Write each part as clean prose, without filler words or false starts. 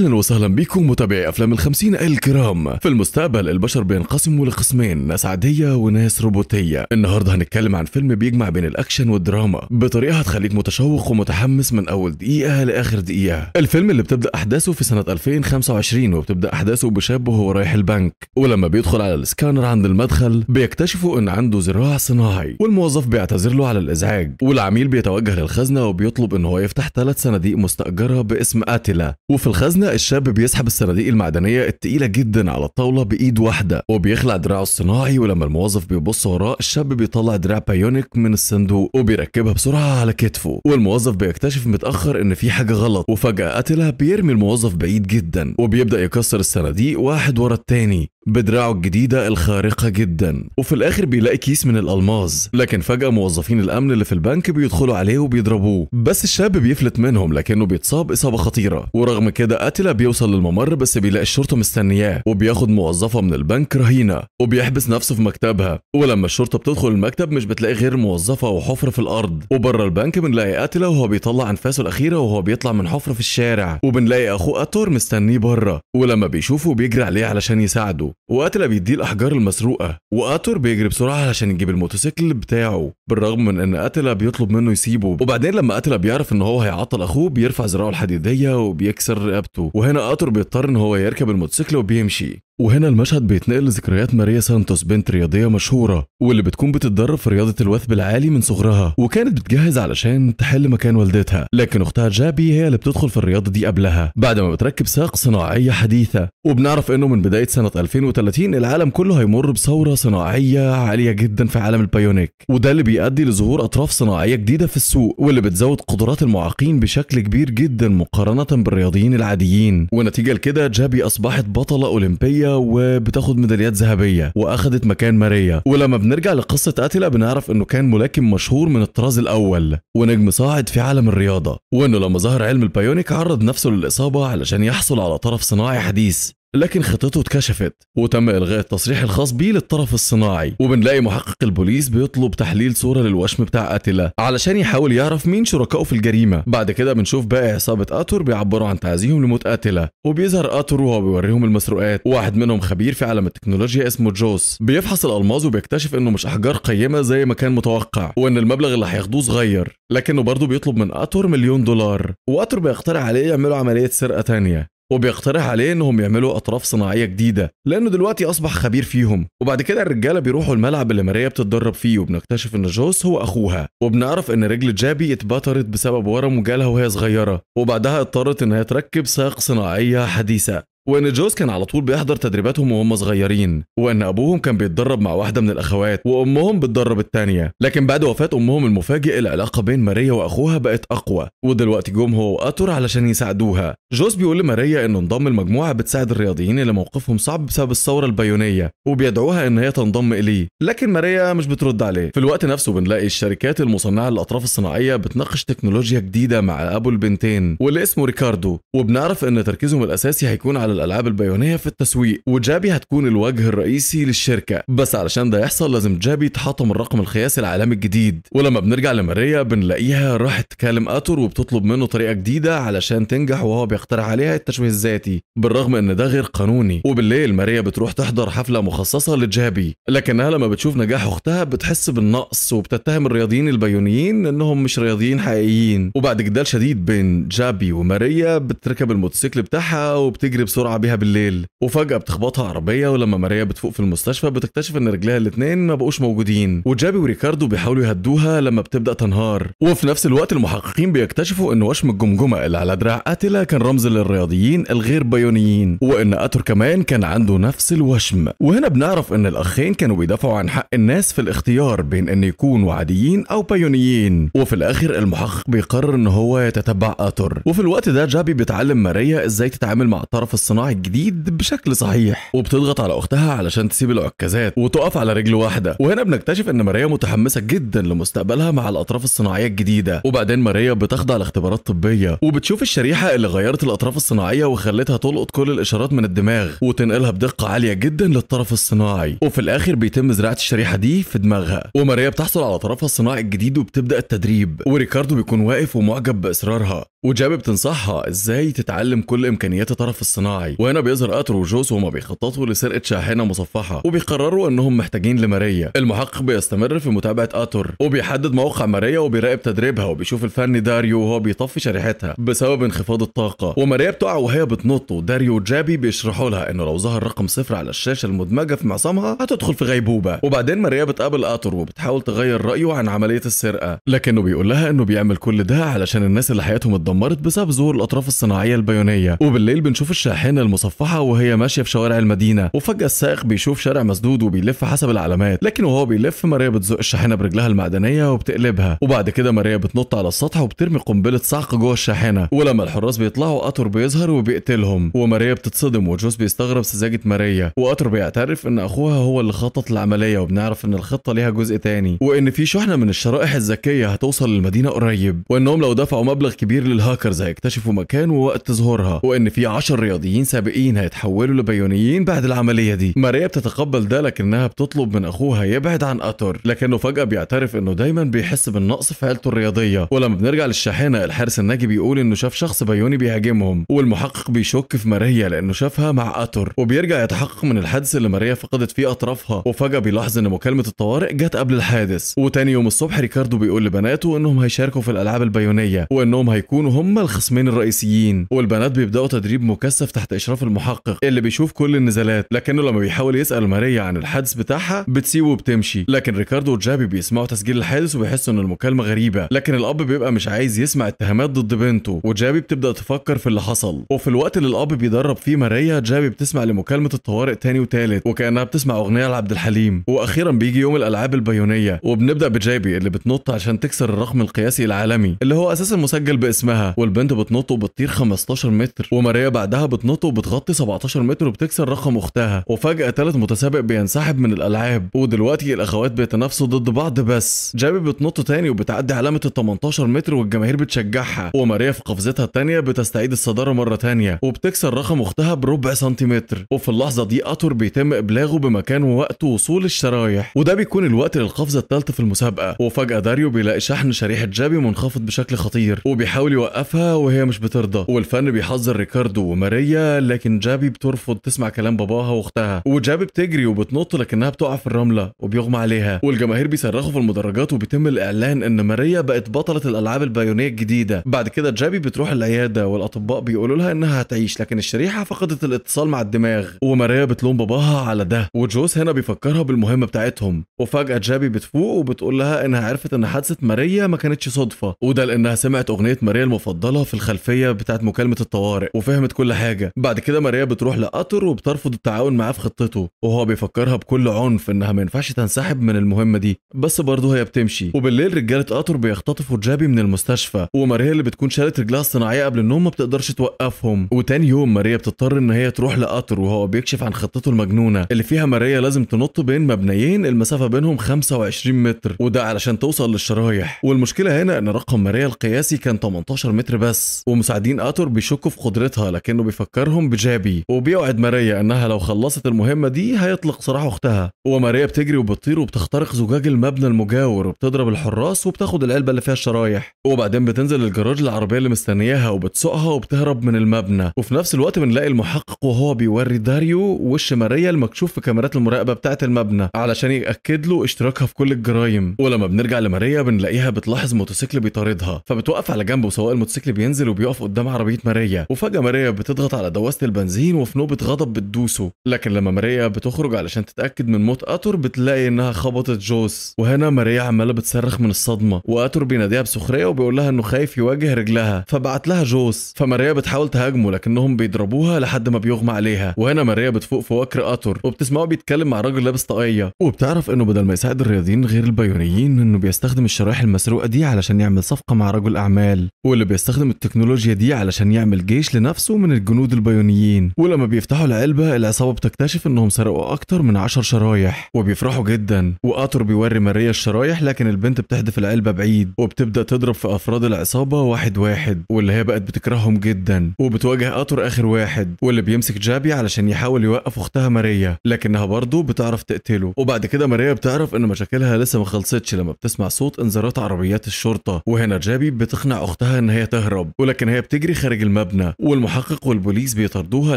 اهلا وسهلا بكم متابعي افلام الخمسين الكرام. في المستقبل البشر بينقسموا لقسمين، ناس عادية وناس روبوتيه. النهارده هنتكلم عن فيلم بيجمع بين الاكشن والدراما بطريقة هتخليك متشوق ومتحمس من اول دقيقة لاخر دقيقة. الفيلم اللي بتبدا احداثه في سنة 2025 وبتبدا احداثه بشاب وهو رايح البنك، ولما بيدخل على السكانر عند المدخل بيكتشفوا ان عنده ذراع صناعي، والموظف بيعتذر له على الازعاج، والعميل بيتوجه للخزنه وبيطلب ان هو يفتح 3 صناديق مستأجره باسم اتيلا. وفي الخزنة الشاب بيسحب الصناديق المعدنية التقيله جدا على الطاولة بايد واحدة وبيخلع دراعه الصناعي، ولما الموظف بيبص وراه الشاب بيطلع دراع bionic من الصندوق وبيركبها بسرعة على كتفه، والموظف بيكتشف متاخر ان في حاجة غلط. وفجاة اتيلا بيرمي الموظف بعيد جدا وبيبدا يكسر الصناديق واحد ورا التاني بدراعه الجديدة الخارقة جدا، وفي الاخر بيلاقي كيس من الالماظ. لكن فجاة موظفين الامن اللي في البنك بيدخلوا عليه وبيضربوه، بس الشاب بيفلت منهم لكنه بيتصاب اصابه خطيرة. ورغم كده اتيلا بيوصل للممر بس بيلاقي الشرطة مستنياه، وبياخد موظفة من البنك رهينة وبيحبس نفسه في مكتبها. ولما الشرطة بتدخل المكتب مش بتلاقي غير موظفة وحفره في الارض. وبره البنك بنلاقي اتيلا وهو بيطلع انفاسه الاخيرة وهو بيطلع من حفره في الشارع، وبنلاقي اخوه اتور مستنيه بره، ولما بيشوفه بيجري عليه علشان يساعده، واتيلا بيديه الاحجار المسروقه، واتور بيجري بسرعة علشان يجيب الموتوسيكل بتاعه بالرغم من ان اتيلا بيطلب منه يسيبه. وبعدين لما اتيلا بيعرف ان هو هيعطل اخوه بيرفع ذراعه الحديدية وبيكسر رقبته، وهنا اتور بيضطر ان هو يركب الموتوسيكل وبيمشي. وهنا المشهد بيتنقل لذكريات ماريا سانتوس، بنت رياضية مشهورة واللي بتكون بتتدرب في رياضة الوثب العالي من صغرها، وكانت بتجهز علشان تحل مكان والدتها، لكن اختها جابي هي اللي بتدخل في الرياضة دي قبلها بعد ما بتركب ساق صناعية حديثة. وبنعرف انه من بداية سنة 2030 العالم كله هيمر بثورة صناعية عالية جدا في عالم ال bionic، وده اللي بيؤدي لظهور اطراف صناعية جديدة في السوق واللي بتزود قدرات المعاقين بشكل كبير جدا مقارنة بالرياضيين العاديين. ونتيجة لكده جابي اصبحت بطلة اولمبية وبتاخد ميداليات ذهبية واخدت مكان ماريا. ولما بنرجع لقصة اتيلا بنعرف انه كان ملاكم مشهور من الطراز الاول ونجم صاعد في عالم الرياضة، وانه لما ظهر علم ال bionic عرض نفسه للاصابة علشان يحصل على طرف صناعي حديث، لكن خطته اتكشفت وتم الغاء التصريح الخاص بيه للطرف الصناعي. وبنلاقي محقق البوليس بيطلب تحليل صوره للوشم بتاع اتيلا علشان يحاول يعرف مين شركائه في الجريمة. بعد كده بنشوف باقي عصابة اتور بيعبروا عن تعازيهم لموت اتيلا، وبيظهر اتور وهو بيوريهم المسروقات. واحد منهم خبير في عالم التكنولوجيا اسمه جوس بيفحص الالماظ وبيكتشف انه مش احجار قيمة زي ما كان متوقع، وان المبلغ اللي هياخدوه صغير، لكنه برضه بيطلب من اتور $1,000,000. واتور بيقترح عليه يعملوا عملية سرقه تانية، وبيقترح عليه انهم يعملوا اطراف صناعية جديدة لانه دلوقتي اصبح خبير فيهم. وبعد كده الرجالة بيروحوا الملعب اللي ماريا بتتدرب فيه، وبنكتشف ان جوس هو اخوها، وبنعرف ان رجل جابي اتبترت بسبب ورم وجالها وهي صغيرة، وبعدها اضطرت انها تركب ساق صناعية حديثه، وان جوز كان على طول بيحضر تدريباتهم وهم صغيرين، وان ابوهم كان بيتدرب مع واحدة من الاخوات وامهم بتدرب الثانية. لكن بعد وفاه امهم المفاجئ العلاقة بين ماريا واخوها بقت اقوى، ودلوقتي جم هو واتور علشان يساعدوها. جوز بيقول لماريا انه انضم لمجموعة بتساعد الرياضيين اللي موقفهم صعب بسبب الثورة البيونيه، وبيدعوها ان هي تنضم اليه، لكن ماريا مش بترد عليه. في الوقت نفسه بنلاقي الشركات المصنعة للاطراف الصناعية بتناقش تكنولوجيا جديدة مع ابو البنتين واللي اسمه ريكاردو، وبنعرف ان تركيزهم الاساسي هيكون على الالعاب البيونيه في التسويق، وجابي هتكون الوجه الرئيسي للشركة. بس علشان ده يحصل لازم جابي تحطم الرقم القياسي العالمي الجديد. ولما بنرجع لماريا بنلاقيها راحت تكلم اتور وبتطلب منه طريقه جديدة علشان تنجح، وهو بيقترح عليها التشويه الذاتي بالرغم ان ده غير قانوني. وبالليل ماريا بتروح تحضر حفلة مخصصة لجابي، لكنها لما بتشوف نجاح اختها بتحس بالنقص وبتتهم الرياضيين البيونيين انهم مش رياضيين حقيقيين. وبعد جدال شديد بين جابي وماريا بتركب الموتوسيكل بتاعها وبتجري بسرعة بيها بالليل، وفجأة بتخبطها عربية. ولما ماريا بتفوق في المستشفى بتكتشف ان رجليها الاثنين ما بقوش موجودين، وجابي وريكاردو بيحاولوا يهدوها لما بتبدأ تنهار. وفي نفس الوقت المحققين بيكتشفوا ان وشم الجمجمة اللي على دراع اتيلا كان رمز للرياضيين الغير بيونيين، وان اتور كمان كان عنده نفس الوشم. وهنا بنعرف ان الاخين كانوا بيدافعوا عن حق الناس في الاختيار بين ان يكونوا عاديين او بيونيين. وفي الاخر المحقق بيقرر ان هو يتتبع اتور. وفي الوقت ده جابي بتعلم ماريا ازاي تتعامل مع الطرف الصناعي الجديد بشكل صحيح، وبتضغط على اختها علشان تسيب العكازات وتقف على رجل واحدة. وهنا بنكتشف ان ماريا متحمسة جدا لمستقبلها مع الاطراف الصناعية الجديدة. وبعدين ماريا بتخضع لاختبارات طبية وبتشوف الشريحة اللي غيرت الاطراف الصناعية وخلتها تلقط كل الاشارات من الدماغ وتنقلها بدقة عالية جدا للطرف الصناعي. وفي الاخر بيتم زراعة الشريحة دي في دماغها، وماريا بتحصل على طرفها الصناعي الجديد وبتبدا التدريب. وريكاردو بيكون واقف ومعجب باصرارها، وجابي بتنصحها ازاي تتعلم كل امكانيات الطرف الصناعي. وهنا بيظهر اتر وجوس وهما بيخططوا لسرقة شاحنة مصفحة، وبيقرروا انهم محتاجين لماريا. المحقق بيستمر في متابعه اتر وبيحدد موقع ماريا وبيراقب تدريبها، وبيشوف الفني داريو وهو بيطفي شريحتها بسبب انخفاض الطاقة، وماريا بتقع وهي بتنط، وداريو وجابي بيشرحوا لها انه لو ظهر رقم 0 على الشاشة المدمجه في معصمها هتدخل في غيبوبة. وبعدين ماريا بتقابل اتر وبتحاول تغير رايه عن عملية السرقة، لكنه بيقول لها انه بيعمل كل ده علشان الناس اللي حياتهم اتدمرت بسبب ظهور الاطراف الصناعية البيونيه. وبالليل بنشوف الشاحنة المصفحه وهي ماشية في شوارع المدينة، وفجاة السائق بيشوف شارع مسدود وبيلف حسب العلامات، لكن وهو بيلف ماريا بتزق الشاحنة برجلها المعدنية وبتقلبها. وبعد كده ماريا بتنط على السطح وبترمي قنبلة صعق جوه الشاحنة، ولما الحراس بيطلعوا اتر بيظهر وبيقتلهم، وماريا بتتصدم وجوس بيستغرب سذاجة ماريا، واتر بيعترف ان اخوها هو اللي خطط العملية، وبنعرف ان الخطة ليها جزء تاني، وان في شحنه من الشرائح الذكية هتوصل للمدينة قريب، وانهم لو دفعوا مبلغ كبير للهاكرز هيكتشفوا مكان ووقت ظهورها، وان في 10 رياضيين سابقين هيتحولوا لبيونيين بعد العملية دي. ماريا بتتقبل ده، لكنها بتطلب من اخوها يبعد عن اتر، لكنه فجاة بيعترف انه دايما بيحس بالنقص في عيلته الرياضية. ولما بنرجع للشاحنه الحارس الناجي بيقول انه شاف شخص بيوني بيهاجمهم، والمحقق بيشك في ماريا لانه شافها مع اتر، وبيرجع يتحقق من الحادث اللي ماريا فقدت فيه اطرافها، وفجاة بيلاحظ ان مكالمة الطوارئ جت قبل الحادث. وتاني يوم الصبح ريكاردو بيقول لبناته انهم هيشاركوا في الالعاب البيونيه، وانهم هيكونوا هم الخصمين الرئيسيين، والبنات بيبداوا تدريب مكثف تحت اشراف المحقق اللي بيشوف كل النزالات، لكنه لما بيحاول يسال ماريا عن الحادث بتاعها بتسيبه وبتمشي. لكن ريكاردو وجابي بيسمعوا تسجيل الحادث وبيحسوا ان المكالمة غريبة، لكن الاب بيبقى مش عايز يسمع اتهامات ضد بنته، وجابي بتبدا تفكر في اللي حصل. وفي الوقت اللي الاب بيدرب فيه ماريا، جابي بتسمع لمكالمه الطوارئ تاني وتالت، وكانها بتسمع اغنية لعبد الحليم. واخيرا بيجي يوم الالعاب البيونيه، وبنبدا بجابي اللي بتنط عشان تكسر الرقم القياسي العالمي اللي هو اساسا مسجل باسمها، والبنت بتنط وبتطير 15 متر، وماريا بعدها بتنط وبتغطي 17 متر وبتكسر رقم اختها. وفجاة ثالث متسابق بينسحب من الالعاب، ودلوقتي الاخوات بيتنافسوا ضد بعض، بس جابي بتنط تاني وبتعدي علامة ال 18 متر والجماهير بتشجعها، وماريا في قفزتها الثانية بتستعيد الصدارة مرة ثانية وبتكسر رقم اختها بربع سنتيمتر. وفي اللحظة دي اتر بيتم ابلاغه بمكان ووقت وصول الشرايح، وده بيكون الوقت للقفزه الثالثة في المسابقة. وفجاة داريو بيلاقي شحن شريحة جابي منخفض بشكل خطير، وبيحاول يوقفها وهي مش بترضى، والفن بيحذر ريكاردو وماريا، لكن جابي بترفض تسمع كلام باباها واختها، وجابي بتجري وبتنط لكنها بتقع في الرملة وبيغمى عليها، والجماهير بيصرخوا في المدرجات، وبيتم الاعلان ان ماريا بقت بطلة الالعاب البيونيه الجديدة. بعد كده جابي بتروح العيادة والاطباء بيقولوا لها انها هتعيش، لكن الشريحة فقدت الاتصال مع الدماغ، وماريا بتلوم باباها على ده، وجوس هنا بيفكرها بالمهمه بتاعتهم. وفجاة جابي بتفوق وبتقول لها انها عرفت ان حادثه ماريا ما كانتش صدفة، وده لانها سمعت اغنية ماريا المفضلة في الخلفية بتاعت مكالمة الطوارئ وفهمت كل حاجة. بعد كده ماريا بتروح لقطر وبترفض التعاون معاه في خطته، وهو بيفكرها بكل عنف انها ما ينفعش تنسحب من المهمة دي، بس برضه هي بتمشي. وبالليل رجاله قطر بيختطفوا جابي من المستشفى، وماريا اللي بتكون شالت رجلها الصناعية قبل النوم ما بتقدرش توقفهم. وتاني يوم ماريا بتضطر ان هي تروح لقطر، وهو بيكشف عن خطته المجنونة اللي فيها ماريا لازم تنط بين مبنيين المسافة بينهم 25 متر، وده علشان توصل للشرايح. والمشكلة هنا ان رقم ماريا القياسي كان 18 متر بس، ومساعدين قطر بيشكوا في قدرتها، لكنه بيفكرهم بجابي، وبيوعد ماريا انها لو خلصت المهمة دي هيطلق سراح اختها. وماريا بتجري وبتطير وبتخترق زجاج المبنى المجاور وبتضرب الحراس وبتاخد العلبة اللي فيها الشرايح، وبعدين بتنزل الجراج العربية اللي مستنياها وبتسوقها وبتهرب من المبنى. وفي نفس الوقت بنلاقي المحقق وهو بيوري داريو وش ماريا المكشوف في كاميرات المراقبة بتاعه المبنى علشان ياكد له اشتراكها في كل الجرايم. ولما بنرجع لماريا بنلاقيها بتلاحظ موتوسيكل بيطاردها، فبتوقف على جنب، وسواق الموتوسيكل بينزل وبيقف قدام عربية ماريا. وفجاة ماريا بتضغط على دواسه البنزين وفي نوبه غضب بتدوسه، لكن لما ماريا بتخرج علشان تتاكد من موت اتر بتلاقي انها خبطت جوس. وهنا ماريا عماله بتصرخ من الصدمة، واتر بيناديها بسخريه وبيقول لها انه خايف يواجه رجلها، فبعت لها جوس. فماريا بتحاول تهاجمه لكنهم بيضربوها لحد ما بيغمى عليها. وهنا ماريا بتفوق في وكر اتر وبتسمعه بيتكلم مع راجل لابس طاقية، وبتعرف انه بدل ما يساعد الرياضيين غير البيونيين انه بيستخدم الشرايح المسروقه دي علشان يعمل صفقة مع رجل اعمال، واللي بيستخدم التكنولوجيا دي علشان يعمل جيش لنفسه من الجنود البيونيين. ولما بيفتحوا العلبة العصابة بتكتشف انهم سرقوا اكتر من 10 شرايح وبيفرحوا جدا. واتر بيوري ماريا الشرايح، لكن البنت بتحدف العلبة بعيد وبتبدا تضرب في افراد العصابة واحد واحد، واللي هي بقت بتكرههم جدا. وبتواجه اتر اخر واحد واللي بيمسك جابي علشان يحاول يوقف اختها ماريا، لكنها برضه بتعرف تقتله. وبعد كده ماريا بتعرف ان مشاكلها لسه ما خلصتش لما بتسمع صوت انذارات عربيات الشرطة. وهنا جابي بتقنع اختها انها ان هي تهرب، ولكن هي بتجري خارج المبنى، والمحقق والبوليس بيطاردوها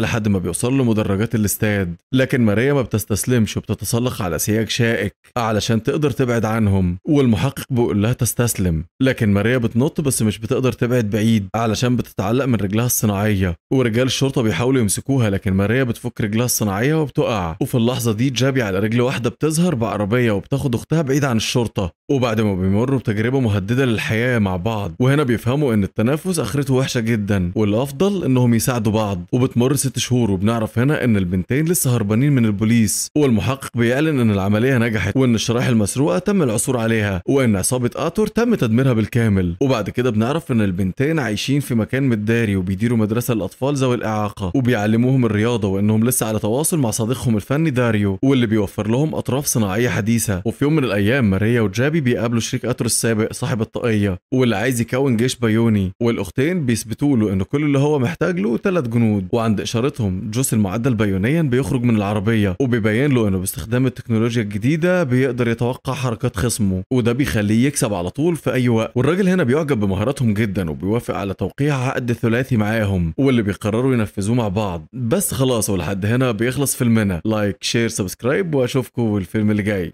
لحد ما بيوصلوا لمدرجات الاستاد. لكن ماريا ما بتستسلمش وبتتسلق على سياج شائك علشان تقدر تبعد عنهم، والمحقق بيقول لها تستسلم، لكن ماريا بتنط بس مش بتقدر تبعد بعيد علشان بتتعلق من رجلها الصناعية، ورجال الشرطة بيحاولوا يمسكوها لكن ماريا بتفك رجلها الصناعية وبتقع. وفي اللحظة دي جابي على رجل واحدة بتظهر بعربيه وبتاخد اختها بعيد عن الشرطة، وبعد ما بيمروا بتجربه مهددة للحياة مع بعض، وهنا بيفهموا ان التنافس اخرته وحشة جدا والافضل انهم يساعدوا بعض. وبتمر 6 شهور وبنعرف هنا ان البنتين لسه هربانين من البوليس، والمحقق بيعلن ان العملية نجحت وان الشرايح المسروقه تم العثور عليها وان عصابة اتور تم تدميرها بالكامل. وبعد كده بنعرف ان البنتين عايشين في مكان متداري وبيديروا مدرسه للاطفال ذوي الاعاقة وبيعلموهم الرياضة، وانهم لسه على تواصل مع صديقهم الفني داريو واللي بيوفر لهم اطراف صناعية حديثه. وفي يوم من الايام ماريا وجابي بيقابلوا شريك اتور السابق صاحب الطاقية واللي عايز يكون جيش بيوني، والاختين بيثبتوا له ان كل اللي هو محتاج له 3 جنود. وعند اشارتهم جوس المعدل بيونيا بيخرج من العربية وبيبين له انه باستخدام التكنولوجيا الجديدة بيقدر يتوقع حركات خصمه، وده بيخليه يكسب على طول في اي وقت. والراجل هنا بيعجب بمهاراتهم جدا وبيوافق على توقيع عقد ثلاثي معاهم واللي بيقرروا ينفذوه مع بعض. بس خلاص، ولحد هنا بيخلص فيلمنا. like share subscribe، واشوفكم الفيلم اللي جاي.